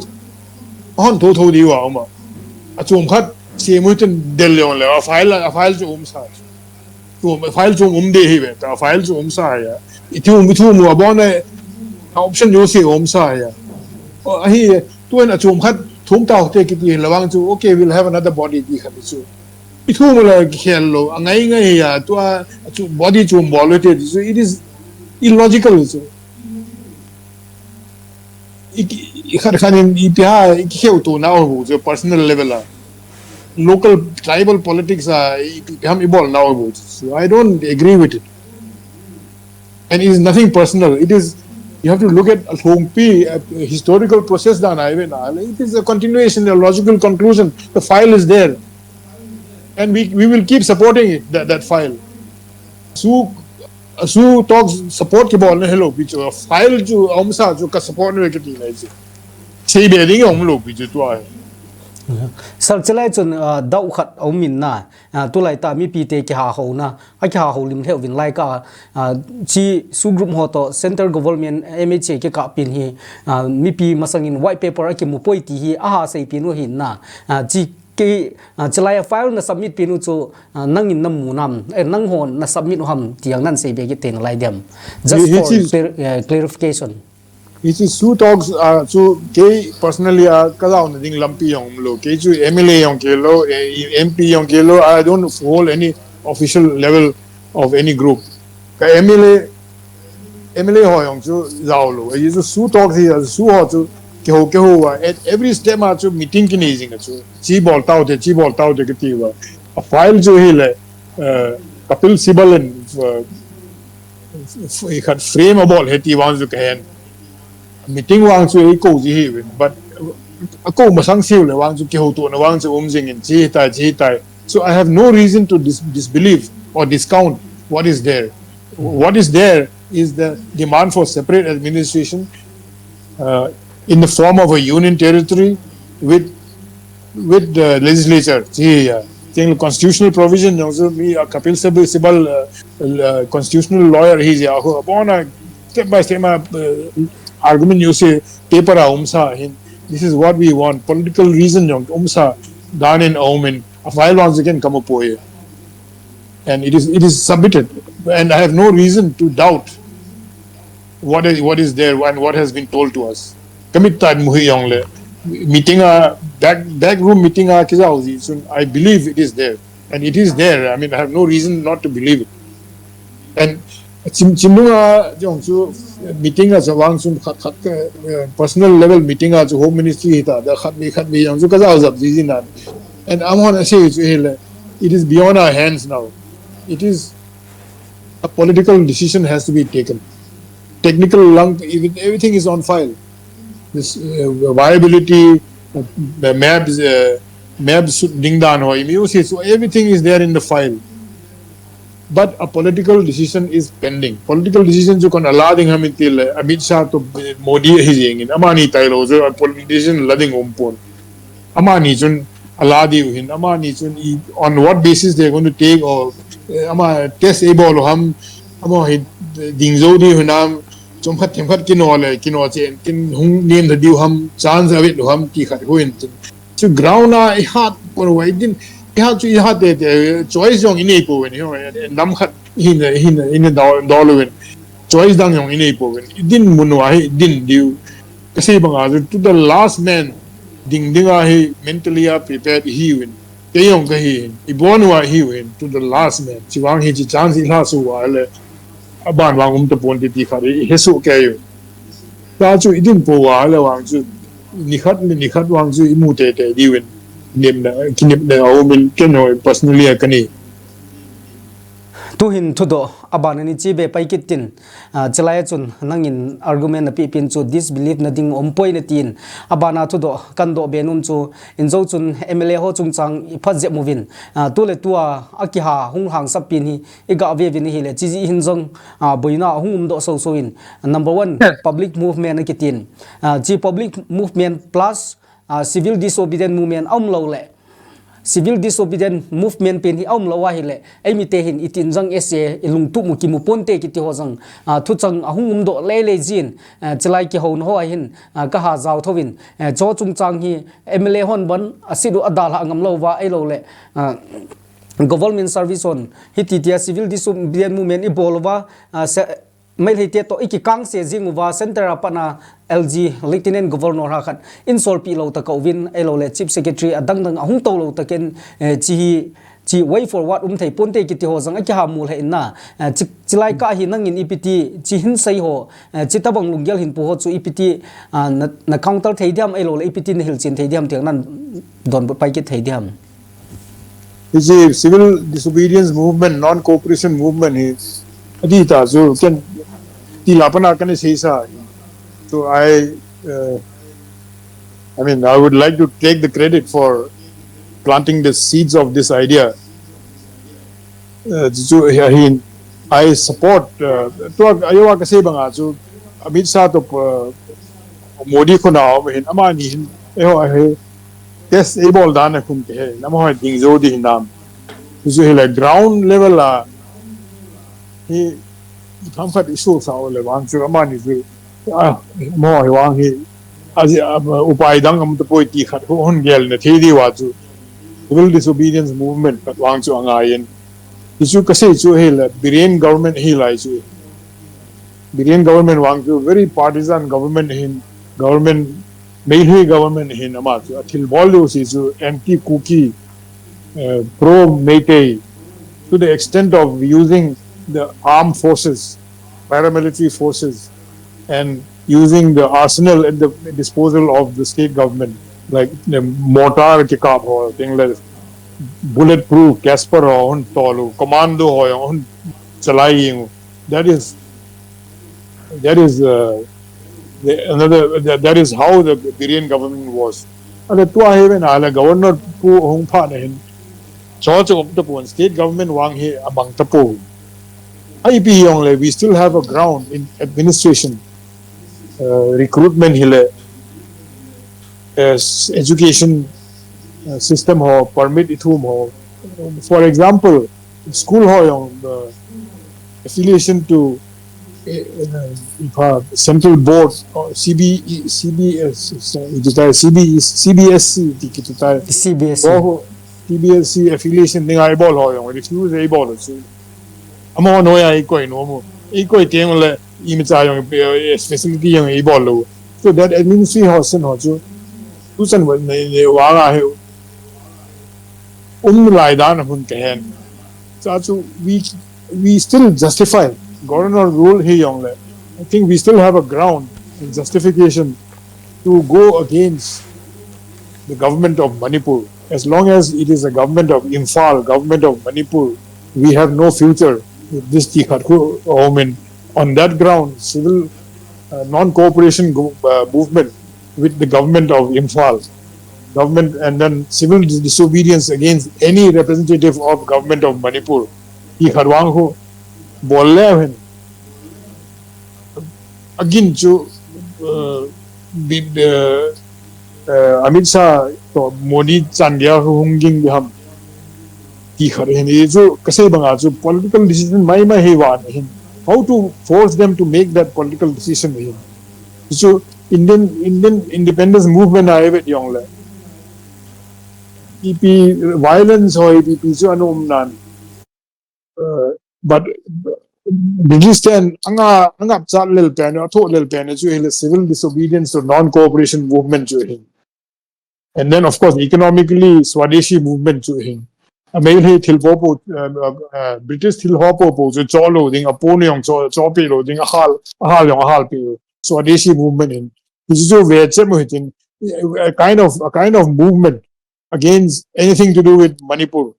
a hon tho tho di wa, um a. A chom khat, sem u chun del jong le, a file, a file chu um sa chu. Chu, a file chu um de hi ve, ta file chu um sa ya. I thu, i thu mu, a bon a, a option jo se um sa ya. O, a hi, tu en a chom khat, thum ta hote kiti, lawang chu, okay, we'll have another body di khat chu. I thu mu la khel lo, a ngai ngai ya, tua, a chu body chu bol lo te, so it is illogical chu. I, i khat khat in, i pia, i kheu tu na ho chu personal level a. Local tribal politics a, i, i ham i bol na ho chu. So I don't agree with it. And it is nothing personal. It is, you have to look at a Lhongpi, a historical process dan a, even, uh, it is a continuation, a logical conclusion. The file is there. And we, we will keep supporting it, that, that file. SoO, SoO talks support kibol na helo pi chu, file chu, um sa chu ka support na kiti na chu. Sei be ding um lo pi chu tua. Sir, chulai chun, ah, dau khat a um in na, ah, tulai ta mipi te kiha ho na, a kiha ho lim lheh uvin lai ka, ah, chi SoO group ho to central government M H A kikah pin hi, ah, mipi masang in white paper a kimu poi ti hi, a ha sei pin u hin na, ah, chi ke, ah, chulai a file na submit pin u chu, ah, nang in na mu nam, eh, nang hon na submit u ham ti ang nan sei be kit te na lai dem. Just hi, hi for chi- clar-, eh, clarification. Hichi SoO talks, uh, chu kei personally, uh, ka jaona ding lampi jong um lo. Kei chu M L A jong kei lo, eh, M P jong kei lo. I don't hold any official level of any group. Ka M L A, M L A ho jong chu jao lo. Eh, chu SoO talks hi, uh, SoO ho chu keiho, keiho, uh, at every step ma chu meeting kinei jing chu. Chi bol tau te, chi bol tau te kiti uva. A file chu hi le, uh, Kapil Sibal in, uh, f-, khat frame a bol he ti vang chu ka hen. Meeting vang chu ei ko ji hi uvin, but a ko masang siu le vang chu kihoutohna vang chu um jing in chi tai, chi tai. So I have no reason to dis-, disbelieve or discount what is there. What is there is the demand for separate administration, uh, in the form of a union territory with with the legislature. Chi, uh, thing constitutional provision jong chu mi, uh, Kapil Sib-, Sibal, uh, uh, constitutional lawyer hi jia, uh, bona step by step ma, uh, argument you say paper a um sa hin. This is what we want. Political reason jong um sa dan in um in a file vang chu ken kamo poi. And it is, it is submitted. And I have no reason to doubt what is, what is there and what has been told to us. Ka mit a mu hi jong le, meeting a, back, back room meeting a kijao ji chun, I believe it is there. And it is there. I mean, I have no reason not to believe it. And Chim, Chimnung a jong chu meeting a chu vang chun khat, khat, eh, personal level meeting a chu Home Ministry hi ta, da khat mi, khat mi jong chu ka jao jap ji ji nan. And amahon a sei chu hi le, it is beyond our hands now. It is a political decision has to be taken. Technical lang, even everything is on file. This, uh, viability, uh, the maps, uh, maps ding dan ho, mi u si, so everything is there in the file. But a political decision is pending. Political decision chu kon a la ding ham i ti le, Amit Shah to Modi hi jing in. Amani tai lo chu a political decision la ding um pon. Amani chun ala diu hin, amani chun i, on what basis they are going to take, or, eh, ama test eibol u ham, ama hi ding jou diu hinam, chomkhat themkhat kino le, kino chen, kin hung nem tha diu ham, chance avet u ham, ti khat khu hin. Chu ground a ihat pon uva idin, ihat chu ihat tete, choice jong inei pouvin, hi, nam khat hin, hin, hin dol, dol uvin. Choice dang jong inei pouvin. Idin mun uva hi, idin diu. Kasei banga chu, to the last man, ding dinga hi, mentally a prepared ihiuvin. Kei jong kahi hin, ibon uva ihiuvin, to the last man. Chuvang hi, chi chance ilha sou uva le, aban vang um tapon ti ti khat, i, ihesoh kei u. Tua chu idin pouva le vang chu, nikhat le nikhat vang chu imu tete diuvin, kinepna, kinepna aumin, keiho personally a kanei. Tuhin thudoh, abana ni chibe pai kit tin, ah, chulai a chun nangin argument napeh pen chu disbelief nading umpoi natin, abana thudoh, kadoh be nom chu, in jou chun M L A ho chungchang iphat jep uvin, ah, tu le tua, akiha hung lhangsap pen hi, iga ve uvin ahile, chi jeh hin jong, ah, boina ahung umdoh soso in, number one, yes, public movement akitin, ah, chi public movement plus, ah, civil disobedient movement aum lou le, civil disobedient movement pen hi aum lou ahile, eimite hin itin jong S A ilungtup u kimu ponte kiti ho jong, ah, thuchang ahung umdoh lele jin, ah, chulai kihouna ho ahin, ah, kaha jao thouvin, eh, chu chungchang hi M L A hon ban asit u adalha ngam lou uva, ahilou le, ah, government service hon, hiti tia civil disobedient movement ibol uva, ah, se-, Meitei te toh ikikang se jing uva, center a pat a L G, Lieutenant Governor ha khat, in solpeh lou tah a uvin, ahilou le Chief Secretary adang dang ahung tou lou tah in, eh, chi hi, chi way forward um thei ponte kiti ho jong akiha mu lheh in na, eh, chi, chulai kah hi nangin ipi ti, chi hin sei ho, eh, chi tabang lunggel hin pu ho chu ipi ti, ah, na, na counter thei diam ahilou le ipi ti nahil chen thei diam ti nang donbut pai kit thei diam. Hiche civil disobedience movement, non-cooperation movement hi, adih tah chu, ken, ti la pat a kana seisa. So I, uh, I mean, I would like to take the credit for planting the seeds of this idea. Uh, chu, chu, hi, hi, I support, uh, tua, ajoa kasei banga chu, Amit Shah toh, uh, Modi khut a um hin, amani hin, eiho, ahi, test eibol dan a khun ke he, amaho ding jou ding hinam. Chu chu hile ground level a, hi, themkhat isohsah u le vang chu, amani chu, ah, amaho hi vang hi, aji, ah, upai dang um tapoi ti khat hung gelna thei diuva chu, civil disobedience movement khat vang chu angaiyin. Hichu kasei chu hile, Biren government hilai chu. Biren government vang chu very partisan government hin, government, Meitei government hin ama chu athilbol diu si chu anti-Kuki, uh, pro-Meitei, to the extent of using the armed forces, paramilitary forces, and using the arsenal at the disposal of the state government, like the mortar kikap ho, thing like bulletproof Casper ho, hung tol u, commando ho, hung chalai u. That is, that is, uh, the, another, that, that is how the Biren government was. And the tua hi ven ala governor pu hung phat na hin, cho cho um tapon, state government vang hi abang tapon. Ipi jong le, we still have a ground in administration, uh, recruitment hile, uh, education, uh, system ho, permit ithum ho. For example, school ho jong, uh, affiliation to, uh, uh, Central Board, or C B E, C B S, sorry, C B S C, ti kiti tai. C B S C. Ho, C B S C affiliation dinga ibol ho jong, refuse ibol ho chu. Amaho noiya ikoi nom u. Ikoi teng le, imacha jong, eh, facility jong ibol lou. So that administration ho sen ho chu, tu chan wa ne, ne wa ga he, um lai dan hun ke hen. Cha chu we, we still justify governor rule hi jong le. I think we still have a ground in justification to go against the government of Manipur. As long as it is a government of Imphal, government of Manipur, we have no future with this ti khat khu, I mean, on that ground, civil, uh, non-cooperation go-, uh, movement with the government of Imphal, government, and then civil dis-, disobedience against any representative of government of Manipur. Ti khat vang khu bol le hen. Again chu, uh, bi-, uh, uh, Amit Shah to Modi chan gei a hung ging ding ham ti khat ahin. Hichu kasei banga chu political decision maimai hi vang ahin. How to force them to make that political decision ahin. Hichu Indian Indian independence movement a ivet jongle, ipi violence ho ipi ipi chu ana um nan. Uh, but British ten anga anga chat lel pen, atho lel pen chu hile civil disobedience to non-cooperation movement chu hin. And then of course economically Swadeshi movement chu hin. Amei hi thil po po, uh, uh, uh, British thil ho po po chu cho lo ding, apo ni jong cho cho pi lo ding, ahal ahal jong ahal pi lo. Swadeshi movement hin. This is a very a kind of a kind of movement against anything to do with Manipur,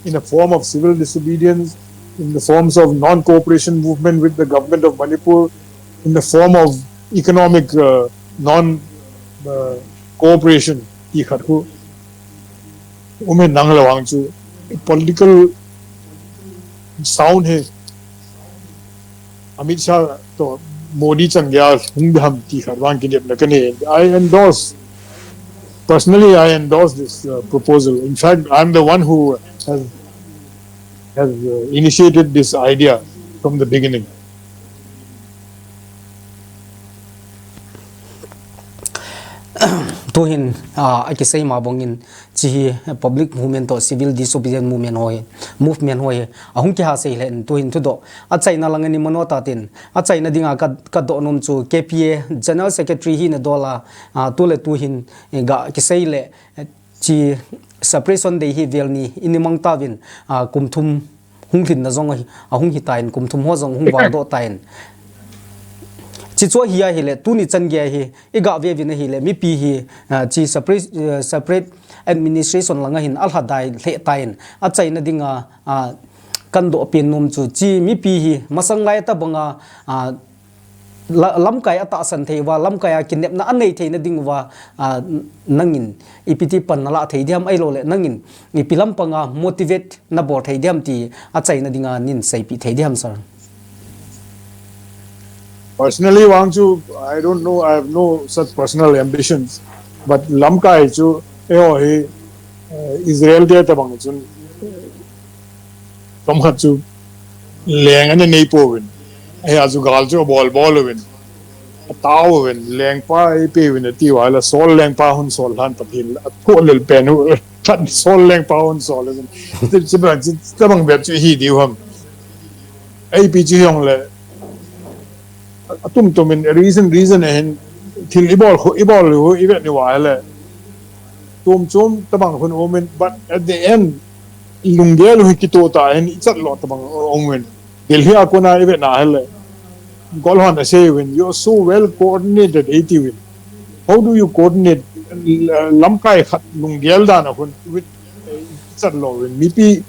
in the form of civil disobedience, in the forms of non-cooperation movement with the government of Manipur, in the form of economic uh, non uh, cooperation. Ti khat khu um hen, nang le vang chu political sound he. Amit Shah to Modi chan gei a hung ding ham ti khat vang kidepna kanei. I endorse, personally, I endorse this uh, proposal. In fact, I'm the one who has, has uh, initiated this idea from the beginning. Tuhin uh, akisei ma bangin chi hi public movement to civil disobedience movement ho hi, movement ho hi ahung kiha sei le tuhin thudoh achaina lang ani mano ta tin, achaina dinga ka ka doh nom chu K P A General Secretary hi na dola, uh, tu le tuhin, eh, ga kisei le, eh, chi separation day hi vel ni ini mang ta vin, uh, kum thum hung lhin na jong ahi, ahung hi ta in, kum thum ho jong hung vang doh ta in. Chi chu hi ahi le, tuni chan gei hi i ga ve vin ahi le, mipi hi, uh, chi separate, uh, separate administration lang ahin alha dai le ta in, achaina dinga, uh, kan doh pen nom chu chi mipi hi masang lai ta banga, uh, la, lamkai atahsan thei uva, lamkai a kinepna anei theina ding uva, uh, nangin ipi ti pan na la thei diam ai lo le, nangin ipi lam panga motivate na bol thei diam ti achaina dinga nin seipi thei diam, sir. Personally, vang chu, I don't know, I have no such personal ambitions. But lamkai chu, eh, hi, uh, Israel te tabang chun, uh, tom khat chu leng ana nei pouvin. Ahi a chu gal chu abol bol uvin. Atao uvin, lengpa eipe uvin ati uva le, Saul lengpa hung sol lhan Pathen, atho lel pen u, khat Saul lengpa hung sol uvin. Ti, ti bang, ti, ti bang bep chu hi diu ham. Eipi chu hiong le, atum tum in, reason, reason ahin, thil ibol khu, ibol khu, ivet ni uva le. Tum chum, tabang khun umin, but at the end, lunggel u hi kitoh ta ahin, ichat lo tabang umin. Delhi a kona ivet na hile. Golhon asei uvin, you are so well coordinated, ati uvin. How do you coordinate, uh, lamkai khat lunggel dan a khun with, uh, chat lo uvin? Mipi,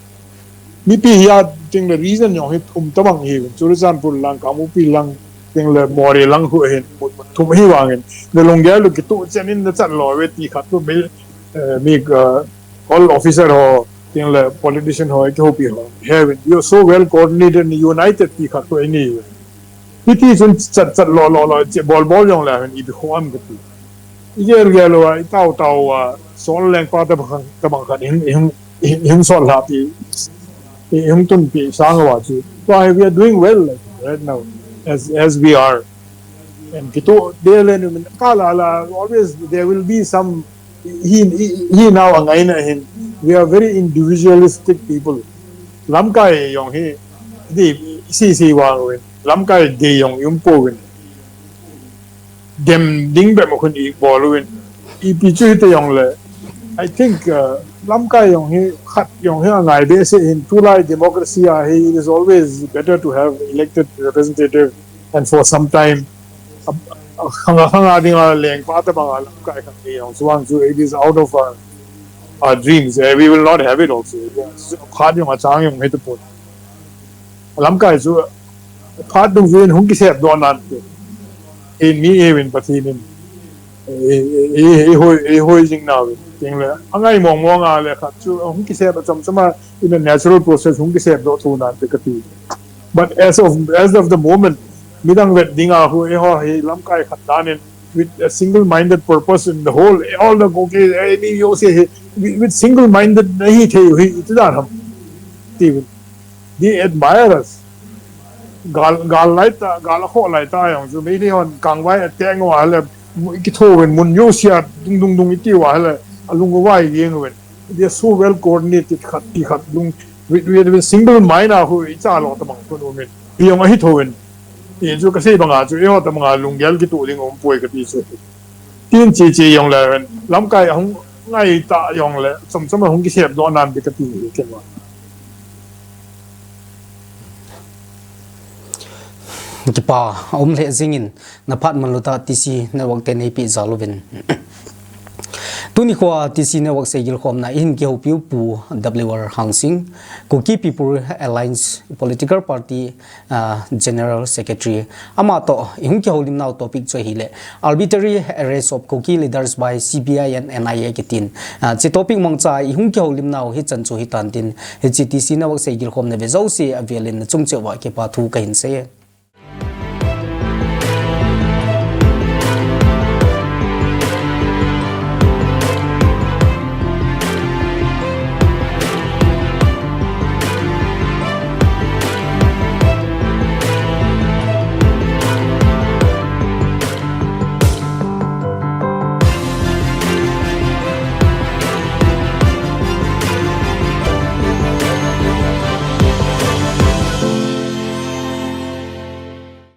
mipi hi a ting le reason jong hi thum tabang hi uvin. Churachandpur lang, Kangpokpi lang, ting le Moreh lang khu hin, thum hi vangin. Na lunggel u kitoh chen in na chat lo uve ti khat tu mi, uh, mi, uh, all officer ho, ting le politician ho, kihoupi ho. He uvin, you are so well coordinated and united ti khat tu ini uvin. Hiti chun chat, chat lo, lo, lo, che bol, bol jong le, hin ipi khom kati. Igel gel uva, itao, tao uva, Saul lengpa tabang, tabang khat, hin, hin, hin, hin sol lha pi, hin tun pi, sang uva chu. So we are doing well, like, right now, as, as we are. And kitoh, there le, kala, la, always there will be some hi, hi, hi nau angai na hin, we are very individualistic people. Lamkai jong hi, di, si, si vang uvin. Lamkai di jong um pouvin. Dem ding bep ma khun ibol uvin. Ipi chu hiti jong le. I think, uh, lamkai jong hi, khat jong hi angai behseh hin, tulai democracy a hi, it is always better to have elected representative and for some time, a, a, khanga, khanga dinga lengpa tabang a lamkai khat nei jong chuang chu, it is out of our, our dreams. Eh, we will not have it also. Khat jong achang jong hita pon. Lamkai chu phat dungjuiyin hung kisep doh nante. Hin mi uvin Pathen in. Eh, eh, eh, eh, hoi, eh, hoi jing nauvin. Ting le, angai mong mong a le khat chu, hung kisep a chom chom a, in a natural process, hung kisep doh thou nante kati. But as of, as of the moment, midang vet dinga khu, eh, ho, hi lamkai khat dan in, with a single-minded purpose in the whole, all the Kuki, any you say, with, with single-minded nahi the, he, iti dan ham. Ti, they admire us. Gal, gal lai ta, gal a kho lai ta jong chu, Meitei hon kangvai a teng uva le, mu-, kitho uvin mun jouse a dung dung dung iti uva le, alung uvai jeng uvin. They are so well coordinated, khat, ti khat lung, with, with, with single mind a hu, icha lo ta bang kun umin. Hi jong ahi tho uvin. Ti chu kasei banga chu, eiho ta banga lunggel kituh ding um poi kati chu. Tin chi chi jong le ven. Lamkai hung ngai ta jong le, chom chom hung kisep doh nan ti kati hi ken wa. Kipa, um le jingin, na phat man lo ta T C Network te nei pi za lo vin. Tuni khoa T C Network seigil khomna ihin kihoupiu Pu W R Hangsing, Kuki People Alliance Political Party, ah, General Secretary. Ama to, ihung kihoulim nau topic chu ahile, Arbitrary Arrest of Kuki Leaders by C B I and N I A kitin. Ah, chi topic mangcha ihung kihoulim nau hichan chu hitan tin, hichi T C Network seigil khomna ve jouse avelin na chung cheuva kipa thu kahin sei.